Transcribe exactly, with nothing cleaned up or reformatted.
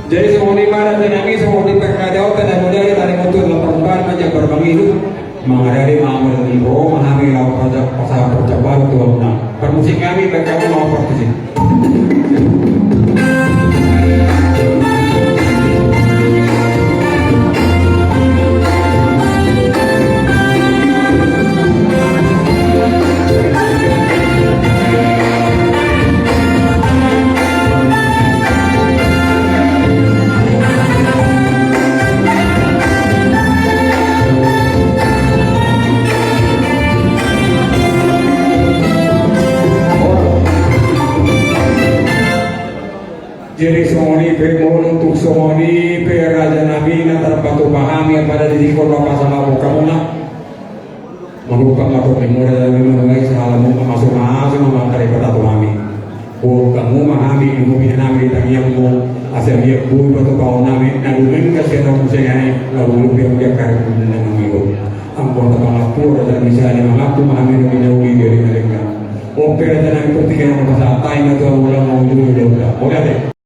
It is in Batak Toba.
Jadi songon i ma raja nami, songon i pe hata na mudari tadi mutu dalam perempuan macam bermangidu. Mangadari ma amor ni bo, ma hami laho pasahat parjampalan tu hamuna. Parmusik nami, baen hamu ma parmusik. Jadi songon i pe molo tung songon i pe raja nami na tarpatupa hami, pada di tingkos na pasalamon hamuna. Mangupa ma tong ni mora da memang ngai sahala mo mamasu-masu ma mantari patato hami. Buat kamu ma hami, ilmu pina nami di tangiang mo, asa biar bui patupaon nami, na dumen kasian aku sengai, lalu lupi aku dia karet dumen nami mo. Angkon ta pangapu, rata misalnya mangapu ma hami na binauli dari mereka. Ope rata nami pertigaan pasatai na tuan ulang mau jujur jauh. Oke, oke.